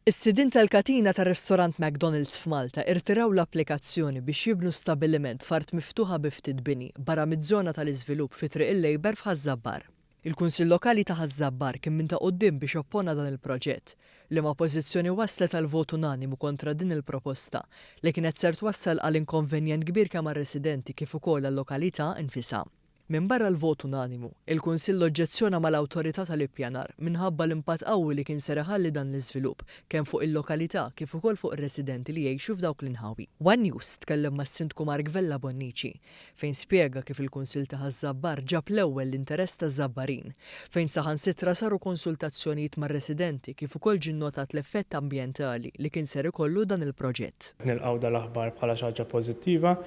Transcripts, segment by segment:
Is-sidien tal-katina tar-restorant McDonald's f'Malta irtiraw l-applikazzjoni biex jibnu stabbiliment f'art miftuħa bi ftit bini barra miż-żona tal-iżvilupp fi Triq il-Labour f'Ħaż-Żabbar. Il-Kunsill Lokali ta' Ħaż-Żabbar kien minn ta' quddiem biex oppona dan il-proġett, liema pożizzjoni wasslet għal vot unanimu kontra din il-proposta li kienet ser twassal għal inkonvenjent kbir kemm għar-residenti kif ukoll għal-lokalità nfisha. Minbarra l-vot unanimu, il-Kunsill oġġezzjona mal-Awtorità tal-Ippjanar minħabba l-impatt qawwi li kien ser iħalli dan l-iżvilupp kemm fuq il-lokalità kif ukoll fuq ir-residenti li jgħixu f'dawk l-inħawi. One News tkellem mas-Sindku Mark Vella Bonnici fejn spjega kif il-Kunsill ta' Ħaż-Żabbar ġab l-ewwel l-interess taż-Żabbarin, fejn saħansitra saru konsultazzjonijiet mar-residenti kif ukoll ġie nnotat l-effett ambjentali li kien ser ikollu dan il-proġett. Nilqgħu dal-aħbar bħala xi ħaġa pożittiva.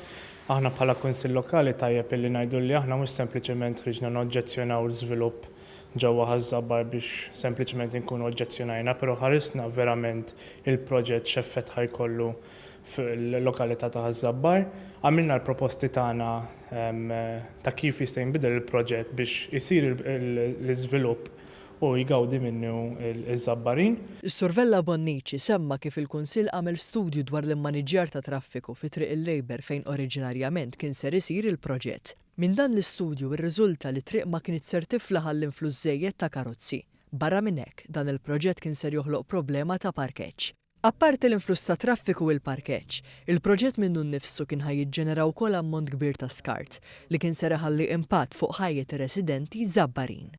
Aħna bħala Kunsill Lokali tajjeb illi ngħidu li aħna mhux sempliċement ħriġna noġġezzjonaw l-żvilupp ġewwa Ħaż-Żabbar biex sempliċement inkunu oġġezzjonajna, però ħarisna verament il-proġett x'effett ħa jkollu fuq il-lokalità ta' Ħaż-Żabbar. Għamilna l-proposti tagħna ta' kif jista' jinbidel il-proġett biex isir l-iżvilupp u jgawdi minnu ż-Żabbarin. Is-Sur Vella Bonnici semma kif il-Kunsill għamel studju dwar l-immaniġġjar ta' traffiku fi Triq il-Labour fejn oriġinarjament kien ser isir il-proġett. Minn dan l-istudju rriżulta li t-triq ma kinitx ser tiflaħ għall-influss żejjed ta' karozzi. Barra minn hekk, dan il-proġett kien ser joħloq problema ta' parkeġġ. Apparti l-influss ta' traffiku u l-parkeġġ, il-proġett minnu nnifsu kien ħa jiġġenera wkoll ammont kbir ta' skart, li kien ser iħalli impatt fuq ħajjet ir-residenti Żabbarin.